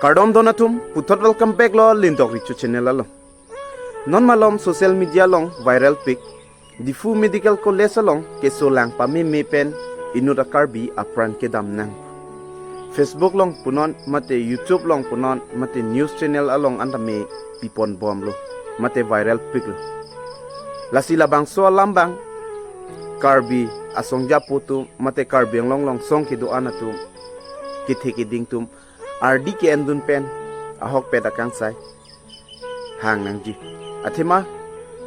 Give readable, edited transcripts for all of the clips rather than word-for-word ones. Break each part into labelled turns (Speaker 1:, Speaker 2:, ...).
Speaker 1: Kardom donatum putot welcome back lo Lindok Richu channel lo. Non malom social media long viral pic Diphu Medical College long ke solang pa me me pen inuda karbi apran ke dam nang. Facebook long punon mate YouTube long punon mate news channel along anda me pipon bom lo mate viral pic lo. Lasi labang so lambang karbi asong japutu mate karbi long long song ki doana tu ki theki ding tum RD ke endun pen ahok peda kang sai hang nang ji athema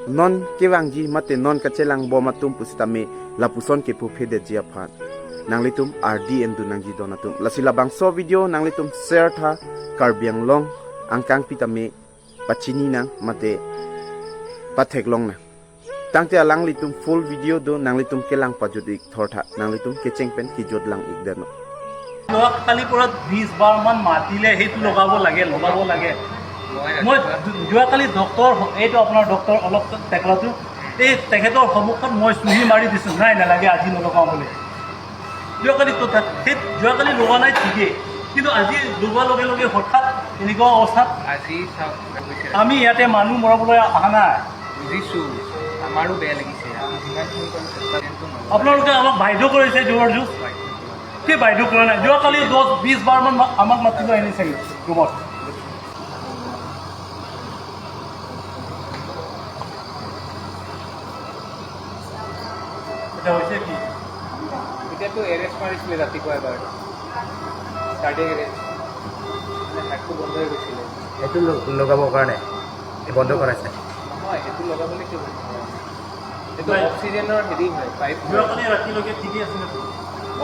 Speaker 1: non kewang ji mate non kachelang bo matum pusitame lapuson ke pu phede ji aphat nang litum RD endun nang ji donatum lasila bang so video nang litum share tha karbiang long angkang pitame pachini nang mate pathek long na tangte alang litum full video do nang litum kelang pajut ik thor tha nang litum kecheng pen ki jot lang ik derno.
Speaker 2: যোৱাকালিৰ পৰা 20 বাৰমান মাতিলে সেইটো লগাব লাগে লগাব লাগে। মই যোৱাকালি ডক্তৰ, এইটো আপোনাৰ ডক্তৰ অলপ টেকলাটো, এই তেখেতৰ সন্মুখত মই চুহি মাৰি দিছোঁ, নাই নালাগে আজি নলগাওঁ বুলি। যোৱাকালি সেই যোৱাকালি লগোৱা নাই ঠিকেই, কিন্তু আজি লগোৱাৰ লগে লগে হঠাৎ এনেকুৱা অৱস্থাত।
Speaker 3: আজি চাওক,
Speaker 2: আমি ইয়াতে মানুহ মৰাবলৈ অহা নাই।
Speaker 3: বুজিছোঁ, আমাৰো বেয়া লাগিছে। আমি যিমানখিনি পাৰোঁ চেষ্টা।
Speaker 2: আপোনালোকে আমাক বাধ্য কৰিছে জোৰ জোৰ। কি বাধ্য কৰা নাই? যোৱাকালি 10-20 বাৰমান আমাক মাতিব আনিছে ৰুমত। এতিয়া হৈছে কি?
Speaker 3: এতিয়াতো এৰেষ্ট মাৰিছিলে ৰাতিপুৱা এবাৰ, কাৰ্ডিয়াক এৰেষ্ট, মানে হাৰ্টটো বন্ধ হৈ গৈছিলে।
Speaker 4: সেইটো লগাবৰ কাৰণে বন্ধ কৰাইছে।
Speaker 3: নহয়, সেইটো লগাবলৈ কিয় বন্ধ কৰা? সেইটো অক্সিজেনৰ হেৰি হয়, পাইপ।
Speaker 2: যোৱাকালি ৰাতিলৈকে ঠিকেই আছিলে।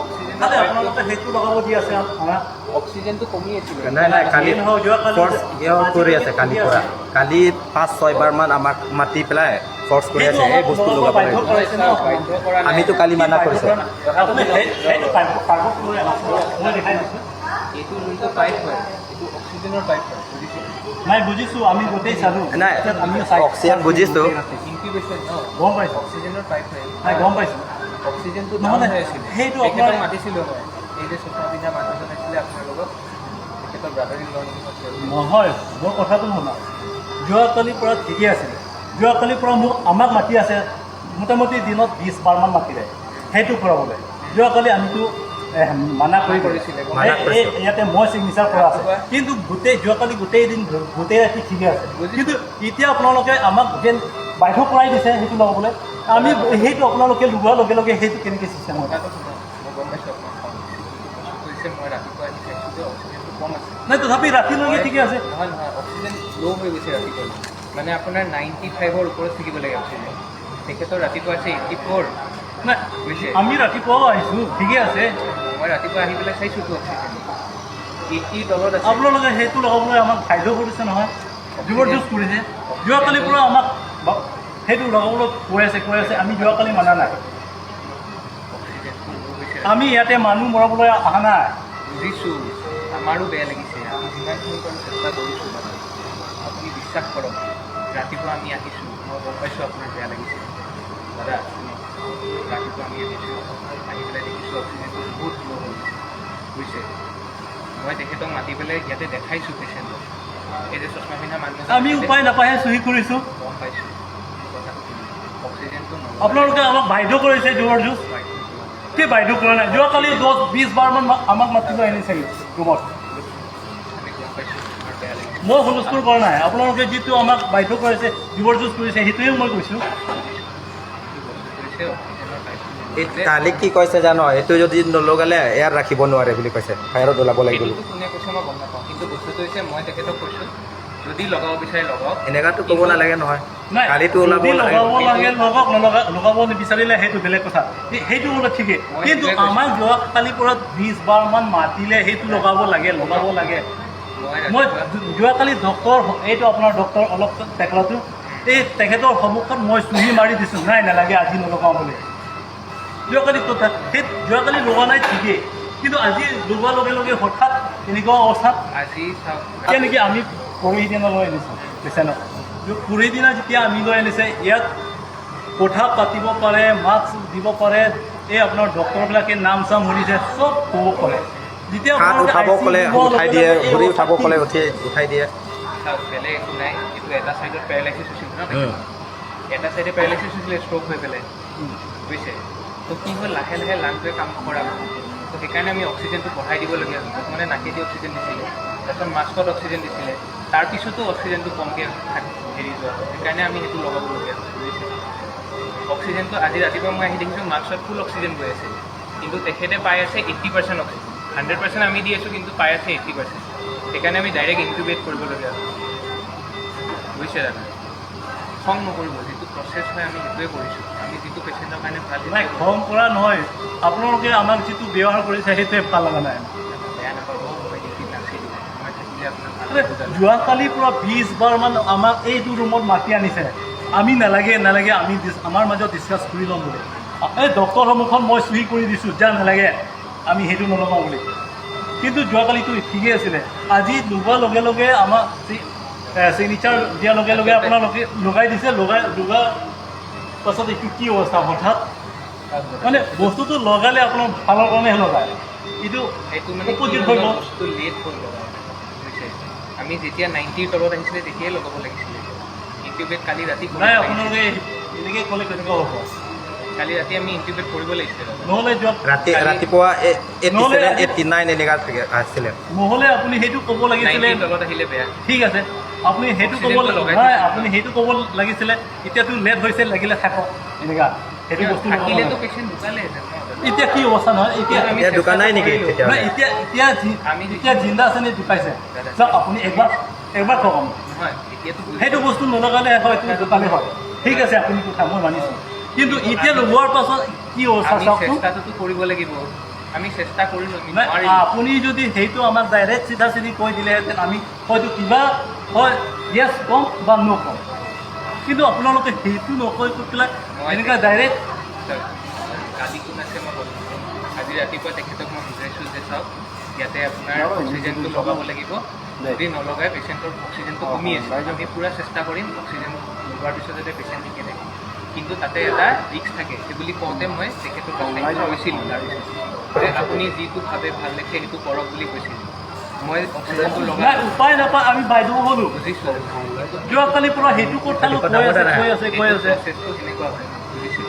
Speaker 3: অক্সিজেনৰ
Speaker 2: খালি আপোনালোকে সেইটো লগাব দি আছে আমাক।
Speaker 3: অক্সিজেনটো কমি আছিলে।
Speaker 4: নাই নাই, কালি
Speaker 2: নহয়, যোৱাকালি
Speaker 4: ফৰ্চ কৰি আছে। কালি পৰা কালি 5-6 বাৰমান আমাক মাতি পেলাই ফৰ্চ কৰি আছে, এই বস্তু লগাব
Speaker 2: বাধ্য
Speaker 4: লাগিব।
Speaker 2: কৰাইছে ন?
Speaker 3: বাধ্য কৰা নাই।
Speaker 4: আমিতো কালি মানা কৰিছে।
Speaker 2: আপুনি সেইটো কাগজ লৈ আহক, মই দেখাই দিছোঁ।
Speaker 3: এইটো যোনটো পাইপ হয়, এইটো অক্সিজেনৰ পাইপ হয়, বুজিছে?
Speaker 2: নাই, বুজিছোঁ, আমি গোটেই চালোঁ।
Speaker 4: নাই,
Speaker 2: আমিও চাই
Speaker 4: অক্সিজেন বুজিছোঁ।
Speaker 3: ইনকিউবেশ্যন ন।
Speaker 2: গম পাইছোঁ।
Speaker 3: অক্সিজেনৰ পাইপ হয়।
Speaker 2: নাই, গম পাইছোঁ।
Speaker 3: অক্সিজেনটো
Speaker 2: নহ'লে
Speaker 3: ডাউন হৈ আছিলে।
Speaker 2: সেইটো
Speaker 3: তেখেতক মাতিছিলোঁ মই, এই যে চশমা পিন্ধা মানুহজন আছিলে আপোনাৰ লগত, তেখেতৰ ব্ৰাদাৰ ইন ল নেকি মই তেওঁ।
Speaker 2: নহয়, মোৰ কথাটো শুনা। যোৱাকালিৰ পৰা ঠিকেই আছিলে। যোৱাকালিৰ পৰা মোক আমাক মাতি আছে, মোটামুটি দিনত 20 বাৰমান মাতিলে সেইটো কৰাবলৈ। যোৱাকালি আমিতো মানা কৰি
Speaker 3: কৰিছিলে।
Speaker 4: মানা কৰিছোঁ।
Speaker 2: ইয়াতে মই চিগনেচাৰ কৰা আছে।
Speaker 3: ৰাতিপুৱা?
Speaker 2: কিন্তু গোটেই যোৱাকালি গোটেই দিন গোটেই ৰাতি ঠিকে আছে।
Speaker 3: বুজিছোঁ।
Speaker 2: কিন্তু এতিয়া আপোনালোকে আমাক যেন বাধ্য কৰাই দিছে সেইটো লগাবলৈ। আমি সেইটো আপোনালোকে লগোৱাৰ লগে লগে সেইটো কেনেকৈ চিষ্টেম হয়?
Speaker 3: কথাটো শুনক, মই গম পাইছোঁ আপোনাৰ খং উঠিছে। কিন্তু বস্তুটো হৈছে, মই ৰাতিপুৱা আহি চাইছোঁ যে অক্সিজেনটো কম আছে।
Speaker 2: নাই, তথাপি ৰাতিলৈকে ঠিকে আছে।
Speaker 3: নহয় নহয়, অক্সিজেন ল' হৈ গৈছে ৰাতিপুৱা। মানে আপোনাৰ 95ৰ ওপৰত থাকিব লাগে অক্সিজেন। তেখেতৰ ৰাতিপুৱা আছে 84।
Speaker 2: নাই।
Speaker 3: বুজিছে?
Speaker 2: আমি ৰাতিপুৱাও আহিছোঁ, ঠিকে আছে।
Speaker 3: মই ৰাতিপুৱা আহি পেলাই চাইছোঁতো, অক্সিজেন 80ৰ তলত আছে।
Speaker 2: আপোনালোকে সেইটো লগাবলৈ আমাক বাধ্য কৰিছে নহয়, জবৰদস্ত কৰিছে। যোৱাকালিৰ পৰা আমাক সেইটো লগাবলৈ কৈ আছে কৈ আছে, আমি যোৱাকালি মানা নাই।
Speaker 3: অক্সিজেনটো ল' হৈছে।
Speaker 2: আমি ইয়াতে মানুহ মৰাবলৈ অহা নাই।
Speaker 3: বুজিছোঁ, আমাৰো বেয়া লাগিছে। আমি যিমানখিনি পাৰোঁ চেষ্টা কৰিছোঁ। দাদা, আপুনি বিশ্বাস কৰক, ৰাতিপুৱা আমি আহিছোঁ। মই গম পাইছোঁ আপোনাৰ বেয়া লাগিছে। দাদা শুনক, ৰাতিপুৱা আমি আহিছোঁ, আহি পেলাই দেখিছোঁ অক্সিজেনটো বহুত ল' হৈ গৈছে, বুজিছে? মই তেখেতক মাতি পেলাই ইয়াতে দেখাইছোঁ পেচেণ্টক, এই যে চশমা পিন্ধা মানুহ।
Speaker 2: আমি উপায় নাপাইহে চহী কৰিছোঁ।
Speaker 3: গম পাইছোঁ। মোৰ কথাটো শুনক, অক্সিজেনটো নলগালে
Speaker 2: আপোনালোকে আমাক বাধ্য কৰিছে জোৰ জোৰ। কি বাধ্য কৰা নাই? যোৱাকালি 10-20 বাৰমান আমাক মাতিব আনিছে ৰুমত।
Speaker 3: আমি গম পাইছোঁ আপোনাৰ বেয়া লাগিছে।
Speaker 2: মই হুলস্থুল কৰা নাই। আপোনালোকে যিটো আমাক বাধ্য কৰাইছে, জবৰদস্ত কৰিছে, সেইটোৱে মই কৈছোঁ।
Speaker 3: কিন্তু বস্তুটো হৈছে অক্সিজেনৰ পাইপটো
Speaker 4: এই
Speaker 3: নলগালে
Speaker 4: কালি কি কৈছে জানো? এইটো যদি নলগালে এয়াৰ ৰাখিব নোৱাৰে বুলি কৈছে, বাহিৰত ওলাব লাগিব বুলি।
Speaker 3: সেইটোতো কোনে কৈছে মই গম নাপাওঁ। কিন্তু বস্তুটো হৈছে, মই তেখেতক কৈছোঁ, যদি লগাব বিচাৰে লগাওক।
Speaker 4: এনেকুৱাতো ক'ব নালাগে নহয়।
Speaker 2: নাই।
Speaker 4: কালিতো ওলাব
Speaker 2: যদি
Speaker 4: লাগে।
Speaker 2: লগাব লাগে লগাওক, নলগা লগাব নিবিচাৰিলে সেইটো বেলেগ কথা। সেইটো বোলে ঠিকেই।
Speaker 3: মই
Speaker 2: কিন্তু
Speaker 3: সেইটোৱে কৈছোঁ।
Speaker 2: আমাক যোৱাকালিৰ পৰা 20 বাৰমান মাতিলে সেইটো লগাব লাগে লগাব লাগে।
Speaker 3: মই
Speaker 2: মই
Speaker 3: ৰাতিপুৱা
Speaker 2: যোৱাকালি ডক্তৰ, এইটো আপোনাৰ ডক্তৰ অলপ টেকলাটো, এই তেখেতৰ সন্মুখত মই চুহি মাৰি দিছোঁ, নাই নালাগে আজি নলগাওঁ বুলি। যোৱাকালি সেই যোৱাকালি লগোৱা নাই ঠিকেই, কিন্তু আজি লগোৱাৰ লগে লগে হঠাৎ এনেকুৱা অৱস্থাত।
Speaker 3: আজি চাওক।
Speaker 2: কেনেকৈ আমি পৰহি দিনা লৈ আনিছোঁ পেচেণ্টক। পৰহি দিনা যেতিয়া আমি লৈ আনিছে, ইয়াত কথা পাতিব পাৰে, মাস্ক দিব পাৰে, এই আপোনাৰ ডক্টৰবিলাকে নাম চাম সুধিছে, চব ক'ব পাৰে। যেতিয়া
Speaker 4: হাত
Speaker 2: আপোনালোকে
Speaker 4: উঠাব
Speaker 2: ICU
Speaker 4: ক'লে
Speaker 2: সোমোৱাৰ
Speaker 4: উঠাই
Speaker 2: লগে
Speaker 4: দিয়ে,
Speaker 2: লগে এই
Speaker 4: ভৰি
Speaker 2: অৱস্থা
Speaker 4: উঠাব
Speaker 2: কি?
Speaker 4: ক'লে উঠাই দিয়ে।
Speaker 3: চাওক, বেলেগ একো নাই, এইটো এটা চাইডত পেৰালাইচিছ হৈছিল ন তেখেতৰ। এটা চাইডে পেৰালাইচিছ হৈছিলে ষ্ট্ৰক হৈ পেলাই, বুজিছে? তো কি হ'ল, লাহে লাহে লাংটোৱে কাম নকৰা হ'ল। তো সেইকাৰণে আমি অক্সিজেনটো বঢ়াই দিবলগীয়া হ'ল। প্ৰথমতে নাকেদি অক্সিজেন দিছিলে, তাৰপিছত মাস্কত অক্সিজেন দিছিলে, তাৰপিছতো অক্সিজেনটো কমকৈ হেৰি যোৱা হ'ল, সেইকাৰণে আমি সেইটো লগাবলগীয়া হ'ল, বুজিছে? অক্সিজেনটো আজি ৰাতিপুৱা মই আহি দেখিছোঁ মাস্কত ফুল অক্সিজেন গৈ আছে, কিন্তু তেখেতে পাই আছে 80% অক্সিজেন। 100% আমি দি আছোঁ, কিন্তু পাই আছে 80%। সেইকাৰণে আমি ডাইৰেক্ট ইনকিউবেট কৰিবলগীয়া হ'ল, বুজিছে দাদা? খং নকৰিব, যিটো প্ৰচেছ হয় আমি সেইটোৱে কৰিছোঁ। আমি যিটো পেচেণ্টৰ কাৰণে ভাল
Speaker 2: নাই,
Speaker 3: সেইটোৱে
Speaker 2: খং কৰা নহয়, আপোনালোকে আমাক যিটো ব্যৱহাৰ কৰিছে সেইটোৱে ভাল লগা নাই।
Speaker 3: কৰিছোঁ। বেয়া নাপাব, মই ডিউটিত নাছিলোঁ, মই থাকিলে আপোনাক
Speaker 2: আৰে,
Speaker 3: ভালকৈ বুজালোঁ।
Speaker 2: যোৱাকালিৰ পৰা 20 বাৰমান আমাক এইটো ৰুমত মাতি আনিছে। আমি নালাগে নালাগে, আমি আমাৰ মাজত ডিছকাছ কৰি ল'ম বুলি। এই ডক্টৰ সন্মুখত মই চহী কৰি দিছোঁ, যা নালাগে, আমি সেইটো নলগাওঁ বুলি। কিন্তু যোৱাকালিতো ঠিকেই আছিলে। আজি লগোৱাৰ লগে লগে, আমাক চিগনেচাৰ দিয়াৰ লগে লগে আপোনালোকে লগাই দিছে। লগাই লগোৱাৰ পাছত এইটো কি অৱস্থা হঠাৎ? মানে বস্তুটো লগালে আপোনাৰ ভালৰ কাৰণেহে লগায়, এইটো
Speaker 3: এইটো মানে কি
Speaker 2: opposite
Speaker 3: হৈ
Speaker 2: হৈ
Speaker 3: গ'ল,
Speaker 2: গ'ল।
Speaker 3: বস্তুটো লেট হ'ল লগাওঁতে, বুজিছে? আমি যেতিয়া 90ৰ তলত আহিছিলে তেতিয়াই লগাব লাগিছিলে। ইনটিউবেট কালি ৰাতি কৰিব
Speaker 2: নাই,
Speaker 3: লাগিছিলে।
Speaker 2: আপোনালোকে এনেকৈ ক'লে কেনেকুৱা হ'ব?
Speaker 3: কালি ৰাতি আমি ইনটিউবেট কৰিব লাগিছিলে দাদা।
Speaker 2: নহ'লে যোৱা
Speaker 4: ৰাতিপুৱা eighty
Speaker 2: নহ'লে
Speaker 4: ছেভেন 89 এনেকুৱা থাকে আছিলে।
Speaker 2: নহ'লে আপুনি সেইটো ক'ব লাগিছিলে।
Speaker 3: 90ৰ তলত আহিলে বেয়া।
Speaker 2: ঠিক আছে, আপুনি সেইটো ক'ব
Speaker 3: অক্সিজেনটো লগাই
Speaker 2: নাই
Speaker 3: থৈছে।
Speaker 2: আপুনি সেইটো ক'ব লাগিছিলে, এতিয়াতো লেট হৈছে, লাগিলে থাকক, এনেকুৱা সেইটো বস্তু ল'ব
Speaker 3: থাকিলেতো
Speaker 2: নালাগে।
Speaker 3: পেচেণ্ট ঢুকালেহেঁতেন ন দাদা।
Speaker 2: এতিয়া কি অৱস্থা নহয় এতিয়া?
Speaker 3: আমি
Speaker 4: এতিয়া দোকান নাই নেকি
Speaker 3: চেষ্টা
Speaker 4: তেতিয়াহ'লে?
Speaker 2: নাই, এতিয়া এতিয়া
Speaker 3: আমি
Speaker 2: এতিয়া জিন্দা আছে নে ঢুকাইছে?
Speaker 3: দাদা,
Speaker 2: চাওক, আপুনি একবাৰ একবাৰ কওক আমাক।
Speaker 3: নহয়, এতিয়াতো বুজিছো।
Speaker 2: সেইটো বস্তু নলগালে হয়তো ঢুকালে হয়। ঠিক আছে, আপুনি কথা মই মানিছোঁ, কিন্তু এতিয়া লগোৱাৰ পাছত কি অৱস্থা
Speaker 3: আমি
Speaker 2: চাওকচোন।
Speaker 3: চেষ্টাটোতো কৰিব লাগিব। আমি চেষ্টা কৰিলোঁ, আমি
Speaker 2: নাই,
Speaker 3: নোৱাৰিলোঁ।
Speaker 2: আপুনি যদি সেইটো আমাক ডাইৰেক্ট চিধা চিধি কৈ দিলেহেঁতেন, আমি হয়তো কিবা হয় য়েছ ক'ম বা ন' ক'ম। কিন্তু আপোনালোকে সেইটো নকৈ কৈ পেলাই এনেকুৱা ডাইৰেক্ট
Speaker 3: চাওক, কালি কোন আছে মই গম নাপাওঁ। আজি ৰাতিপুৱা তেখেতক মই বুজাইছোঁ যে চাওক, ইয়াতে আপোনাৰ অক্সিজেনটো লগাব লাগিব, যদি নলগাই পেচেণ্টৰ অক্সিজেনটো কমি আছে, আমি পূৰা চেষ্টা কৰিম অক্সিজেন লগোৱাৰ পিছত যাতে পেচেণ্ট ঠিকে থাকে, কিন্তু তাতে এটা ৰিস্ক থাকে। সেই বুলি কওঁতে মই তেখেতক কথাটো কৈছিলোঁ তাৰপিছত যে আপুনি যিটো ভাবে ভাল দেখে সেইটো কৰক বুলি কৈছিলোঁ। মই অক্সিজেনটো
Speaker 2: নাই,
Speaker 3: লগাই
Speaker 2: উপায় নাপায় আমি বাধ্য হ'লো।
Speaker 3: বুজিছোঁ।
Speaker 2: যোৱাকালিৰ পৰা সেইটো কথানো কৈ আছে, কৈ আছে, কৈ আছে।
Speaker 3: প্ৰচেছটো সেনেকুৱা হয়, বুজিছোঁ।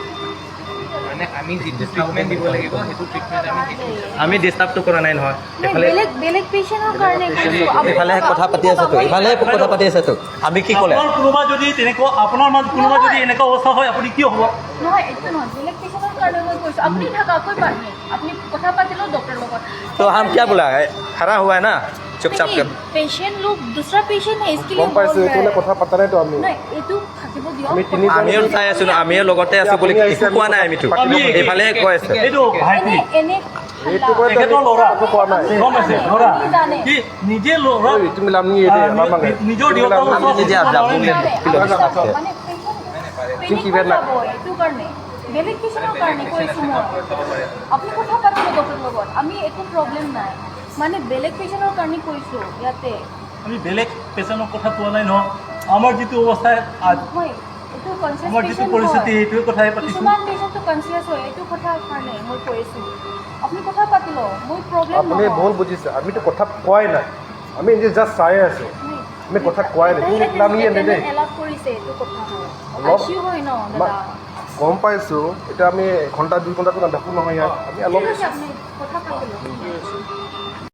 Speaker 3: মানে আমি যিটো ট্ৰিটমেণ্ট দিব লাগিব সেইটো ট্ৰিটমেণ্ট আমি সেইটো হিচাপে
Speaker 4: আমি ডিষ্টাৰ্বটো কৰা নাই নহয়।
Speaker 5: নাই,
Speaker 4: এইফালে
Speaker 5: বেলেগ বেলেগ পেচেণ্টৰ কাৰণে কৈছোঁ। আপুনি
Speaker 4: এইফালে কথা পাতি আছে তো, ইফালে কথা পাতি আছে তো, আমি কি ক'লে?
Speaker 2: আপোনাৰ কোনোবা যদি তেনেকুৱা, আপোনাৰ মাজত কোনোবা যদি এনেকুৱা অৱস্থা হয়, আপুনি কি হ'ব?
Speaker 5: নহয়, এইটো নহয়, বেলেগ পেচেণ্টৰ কাৰণে মই কৈছোঁ। আপুনি থাকা, कोई बात नहीं, আপুনি কথা পাতি লওক ডক্টৰ লগত।
Speaker 4: तो हम क्या बोला है, खड़ा हुआ है ना चुपचाप कर।
Speaker 5: পেচেণ্ট লোক दूसरा পেচেণ্ট है, इसके लिए
Speaker 6: গম পাইছো,
Speaker 5: बोल
Speaker 6: এইটো
Speaker 5: रहा
Speaker 6: মানে
Speaker 5: है।
Speaker 6: কথা পতা নাইতো আমি।
Speaker 5: নাই, এইটো থাকিব দিয়ক।
Speaker 6: আমি তিনিজন-
Speaker 4: আমিও চাই আছো ন, আমিও লগতে আছো বুলি
Speaker 6: আপুনি আহিছে,
Speaker 4: একো কোৱা নাই আমিতো।
Speaker 2: আমি
Speaker 4: এইফালে কৈ আছে।
Speaker 2: এইটো ভাইটি
Speaker 5: এনে
Speaker 6: এইটো কয়
Speaker 2: তেখেতৰ ল'ৰা।
Speaker 6: একো কোৱা নাই।
Speaker 2: গম পাইছে, ল'ৰা
Speaker 5: আপুনি জানে।
Speaker 2: কি নিজে ল'ৰা
Speaker 6: ঐ, তুমি লাম নিয়ে দে, লাম মাঙে।
Speaker 2: নিজৰ
Speaker 6: তুমি
Speaker 2: দেউতাৰ
Speaker 6: লাম
Speaker 2: ওচৰত
Speaker 6: নিয়ে।
Speaker 4: নিজে
Speaker 5: মানে
Speaker 4: যাব
Speaker 5: মানে
Speaker 6: কি কিবা না-
Speaker 5: এইটো কাৰণে, বেলেগ পেচেণ্টৰ কাৰণে কৈছোঁ মই।
Speaker 3: চাব পাৰে।
Speaker 5: আপুনি কথা পাতিব ডক্টৰ লগত, আমি একো প্ৰব্লেম নাই। মানে বেলেগ পেচেণ্টৰ কাৰণে কৈছোঁ ইয়াতে।
Speaker 2: আমি বেলেগ পেচেণ্টৰ কথা কোৱা নাই নহয়। আমাৰ যিটো অৱস্থা
Speaker 5: নহয়, এইটো কনচিয়াছ
Speaker 2: আমাৰ যিটো
Speaker 5: পেচেণ্ট
Speaker 2: পৰিস্থিতি
Speaker 5: হয়।
Speaker 2: সেইটোৱে কথাই পাতিছোঁ।
Speaker 5: কিছুমান পেচেণ্টটো কনচিয়াছ হয়, এইটো কথা কাৰণে মই কৈছোঁ। আপুনি কথা পাতি লওক, মোৰ প্ৰব্লেম
Speaker 6: আপুনি ভুল বুজিছে, আমিতো কথা কোৱাই নাই। আমি এনেই জাষ্ট চাই আছো, আমি কথা কোৱাই নাই। তুমি লাম নিয়ে দে দেই।
Speaker 5: এলাভ কৰিছে এইটো কথা হয়।
Speaker 6: অলপ-
Speaker 5: আইচিইউ হয় ন দাদা।
Speaker 6: গম পাইছো, এতিয়া আমি এঘণ্টা 2 ঘণ্টাটো নাথাকো নহয় ইয়াত। আমি অলপ
Speaker 5: ঠিক আছে, আপুনি কথা পাতি লওক।